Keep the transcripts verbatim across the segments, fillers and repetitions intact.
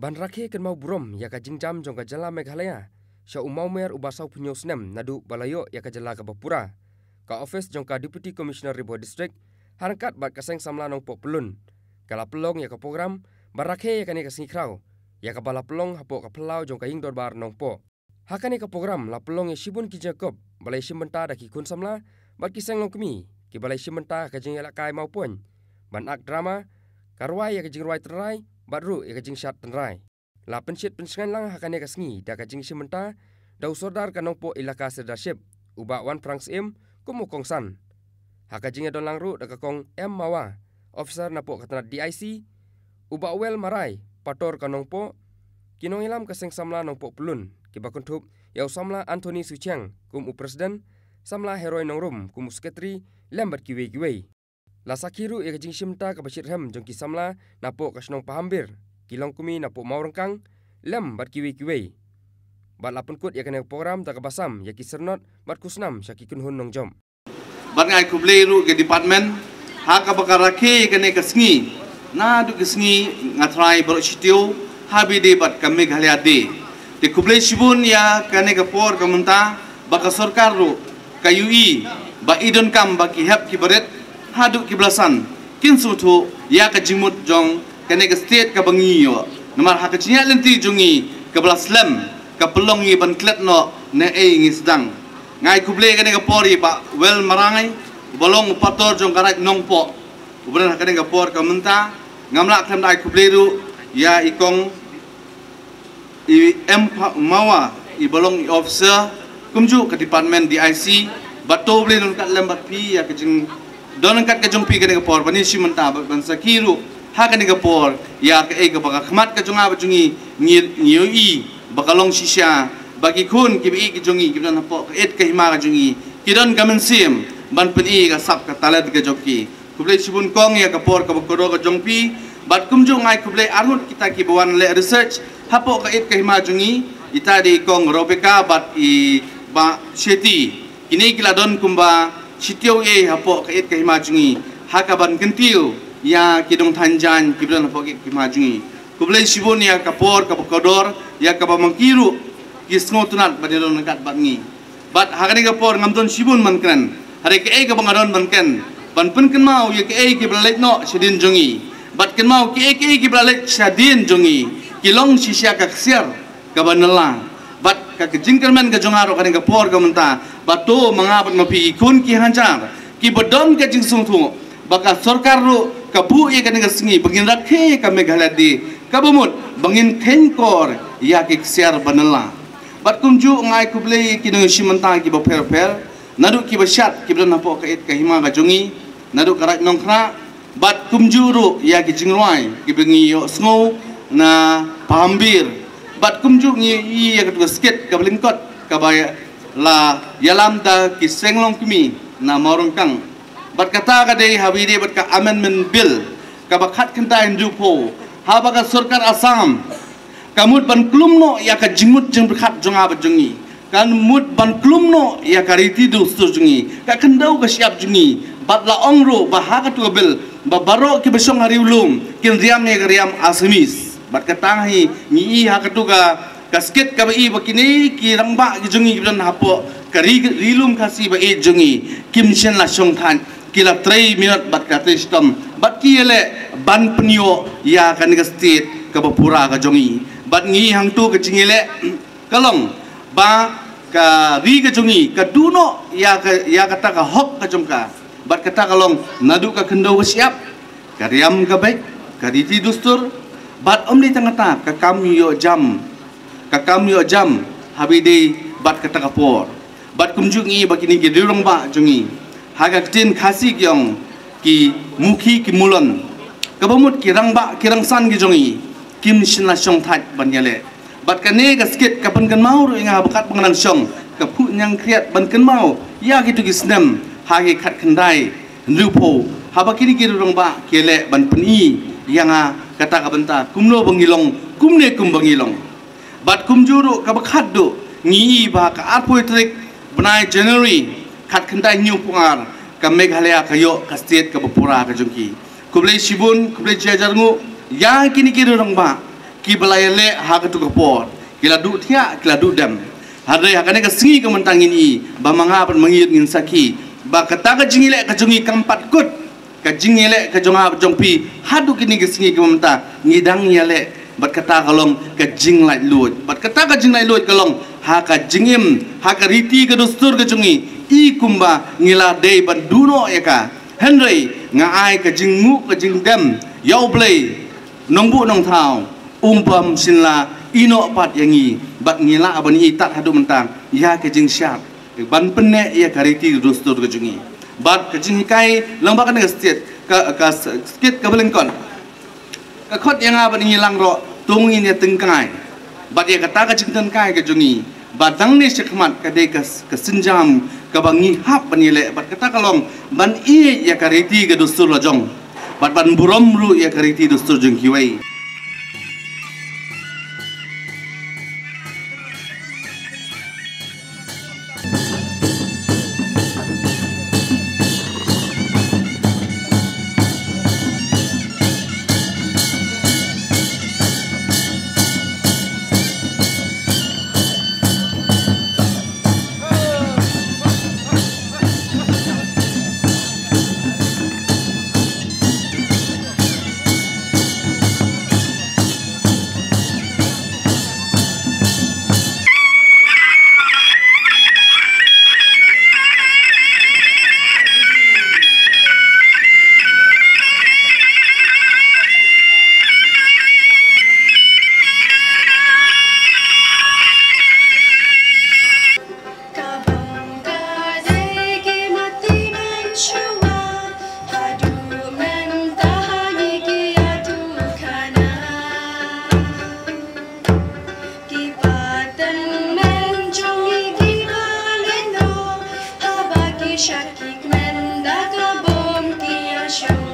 Ban rakhe kynmaw burom ïa ka jingjam jong ka jylla Meghalaya sha u mawmer uba saw phew snem naduh ba la ïoh ïa ka jylla kaba pura, ka ophis jong ka Deputy Commissioner Ri Bhoi District ha ryngkat bad ka Seng Samla Nongpoh Pyllun ka la pynlong ïa ka program ban rakhe ïa kane ka sngi khraw, ïa kaba la pynlong hapoh ka phyllaw jong ka Ïing Dorbar Nongpoh. Ha kane ka program la pynlong ïa shibun ki jingïakob ba la ïashim bynta da ki khun samla bad ki seng longkmie kiba la ïashim bynta ha ka jingïalehkai mawpoiñ, ban ak drama, ka rwai ïa ka jingrwai tynrai bad ruh ïa ka jingshad tynrai. La pynshit pynshngaiñ lang ha kane ka sngi da ka jingïashim bynta da u Sordar ka Nongpoh Elaka Sirdarship, u Bah Wanphrang Syiem, kum u kongsan. Ha ka jingïadon lang ruh da ka Kong M Mawa, officer napoh ka tnad D I C, u Bah Wel Marai, Pator ka Nongpoh, ki nongïalam ka Seng Samla Nongpoh Pyllun, kiba kynthup ïa u Samla Anthony Suchiang kum u President, Samla Heroi Nongrum kum u Secretary, lem bad kiwei kiwei. La sakhi ruh ïa ka jingïashim bynta kaba shitrhem jong ki samla napoh ka shnong Pahambir, ki longkmie napoh Mawryngkang, lem bad kiwei kiwei. Bad la pynkut ïa kane ka program da kaba sam ïa ki syrnod bad khusnam sha ki kynhun nongjop. Bad nga ai khublei ruh ki department ha kaba ka rakhe ïa kane ka sngi. Naduh ki sngi nga trai baroh shi taïew ha bide bad ka Meghalaya Day. Te khublei shibun ïa kane ka por ka mynta ba ka sorkar ruh ka ïohi ba i donkam ba ki hep ki barit haduh ki ba la san kin sngewthuh ïa ka jingmut jong kane ka state kaba ngi ïoh. Namar ha ka jingïaid lynti jong ngi kaba la slem ka pynlong ngi ban klet noh na ei ngi sdang. Nga ai khublei kane ka por ïa Bah Wel Marai, uba long u Pator jong ka Raid Nongpoh, uba don ha kane ka por ka mynta. Ngam lah khlem da ai khublei ruh ïa i Kong i M Mawa, iba long i officer, kumjuh ka department D I C, bad to U Blei un kat lem bad phi ïa ka jingdon ryngkat ka jong phi kane ka por ban ïashim bynta bad ban sakhi ruh ha kane ka por ïa kaei kaba ka khmat ka jong nga bad jong ngi, ngi, ngi ïohi ba ka long shisha ba ki khun kiba ïeit ki jong ngi kiba don hapoh ka ïit ka hima ka jong ngi ki don ka mynsiem ban pyni ka sap ka talent ka jong ki. Khublei shibun Kong ïa ka por kaba kordor ka jong phi. Bad kumjuh nga ai khublei arngut kita kiba wan leh research hapoh ka ïit ka hima jong ngi. Ita dei i Kong Rebecca bad i Bah Shetty. Kine ki la don kumba shi taïew ei hapoh ka ïit ka hima jong ngi ha kaban kyntiew ïa ki nongthaiñ jaiñ kiba don hapoh ka ïit ka hima jong ngi. Khublei shibun ïa ka por kaba kordor, ïa kaba ma ki ruh ki sngewtynnat ban ïadon ryngkat bad ngi. Bad ha kane ka por ngam don shibun ban kren. Hynrei kaei kaba nga don ban kren, ban pynkynmaw ïa kaei kiba la leit noh shadien jong ngi. Bad kynmaw kaei kaei kiba la leit shadien jong ngi ki long shisha ka ksiar kaba nylla. Bad ka, ka jingkyrmen ka jong nga ruh kane ka por ka mynta ba to ma nga bad ma phi ki khun ki hajar kiba don ka jingsngewthuh ba ka sorkar ruh ka buh ïa kane ka sngi ba ngin rakhe ïa ka Meghalaya Day, kaba mut ba ngin kheiñkor ïa ki ksiar ba nylla. Bad kumjuh nga ai khublei ïa ki nongïashim bynta kiba pher pher, naduh kiba shad kiba don hapoh ka ïit ka hima ka jong ngi, naduh ka Raid Nongkhrah, bad kumjuh ruh ïa ki jingrwai kiba ngi ïohsngew na Pahambir. Bad kumjuh ngi ïohi ïa katu ka skit kaba lyngkot kaba la ïalam da ki seng longkmie na Mawryngkang. Bad kata ka dei ha bide bad ka Amendment Bill kaba khatkhyndai hynriewphew, haba ka sorkar Assam ka mut ban klum noh ïa ka jingmut jingpyrkhat jong nga bad jong ngi, ka mut ban klum noh ïa ka riti dustur jong ngi, ka khyndew ka shyiap jong ngi. Bad la ong ruh ba ha katu ka bill ba baroh kiba shong ha ri lum kin riam ïa ka riam Assamese. Bad kata hi ngi ïohi ha katu ka ka skit kaba ïohi ba kine ki rangbah ki jong ngi kiba don hapoh ka ri, ri lum Khasi ba ïeit jong ngi kim shym la shongthait, ki la trei mihnot bad ka trei shitom bad ki ïaleh ban pynïoh ïa kane ka state kaba pura ka jong ngi. Bad ngi hangtu ka jingïaleh ka long ba ka ri ka jong ngi ka duh noh ïa ka, ïa kata ka hok ka jong ka. Bad kata ka long naduh ka khyndew ka shyiap, ka riam ka beit, ka riti dustur, bad ym dei tang kata, ka kam ïoh jam, ka kam ïoh jam ha bide bad kata ka por. Bad kumjuh ngi ba kine ki riew rangbah jong ngi ha ka ktien Khasi ki ong ki mukhi ki mulon, kaba mut ki rangbah ki rangsan ki jong ngi kim shym la shongthait ban ïaleh. Bad kane ka skit ka pynkynmaw ruh ïa nga ba katba nga dang shong ka phuh ñiang khriat ban kynmaw ïa kitu ki snem ha ki khatkhyndai hynriewphew, haba kine ki riew rangbah ki ïaleh ban pyni ïa nga kata ka bynta kumno ba ngi long, kumne kumba ngi long. Bad kumjuh ruh kaba khatduh ngi ïohi ba ka arphew tarik bnai January khatkhyndai hynñiewphew ar ka Meghalaya ka ïoh ka state kaba pura ka jong ki. Khublei shibun, khublei shihajar nguh ïa kine ki riew rangbah Ki ba la ïaleh ha katu ka por, ki la duh thiah, ki la duh dem. Hynrei ha kane ka sngi ka mynta ngin i ba ma nga bad ma ngi ngin sakhi ba kata ka jingïaleh ka jong ngi kam pat kut. Ka jingïaleh ka jong nga bad jong phi haduh kine ki sngi ki mynta ngi dang ïaleh bad kata ka long ka jinglaitluid. Bad kata ka jinglaitluid ka long ha ka jingim, ha ka riti ka dustur ka jong ngi, i kumba ngi la dei ban duh noh ïa ka. Hynrei nga ai ka jingnguh ka jingdem ïa U Blei, nongbuh nongthaw, um bym shynna ïeh noh pat ïa ngi bad ngi lah ban i tad haduh mynta ïa ka jingshad ban pynneh ïa ka riti dustur ka jong ngi. Bad ka jinghikai lang ba kane ka state ka, ka s-, state ka ba lyngkot ka khot ïa nga bad ngi lang ruh, to ngin ïa tyngkai bad ïa kata ka jingtyngkai ka jong ngi. Bad nangne shakhmat ka dei ka s-, ka sienjam kaba ngi hap ban ïaleh bad kata ka long ban ïeit ïa ka riti ka dustur la jong bad ban burom ruh ïa ka riti dustur jong kiwei. Ka bang ka dei ki mati mynshuwa, haduh mynta ha ngi ki ïathuhkhana. Ki pateng myn jong ngi ki ba lehnoh, haba ki shakri kmen da ka bom ki ïashong.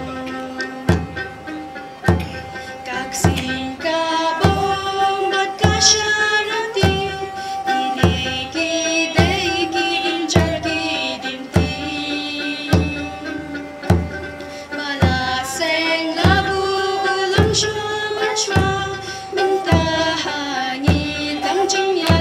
Ka ksing ka bom bad ka sharati, kine ki dei ki ding jar ki ding ti. Ba la seng la buh u longshong mynshuwa, mynta ha ngi tang jingïa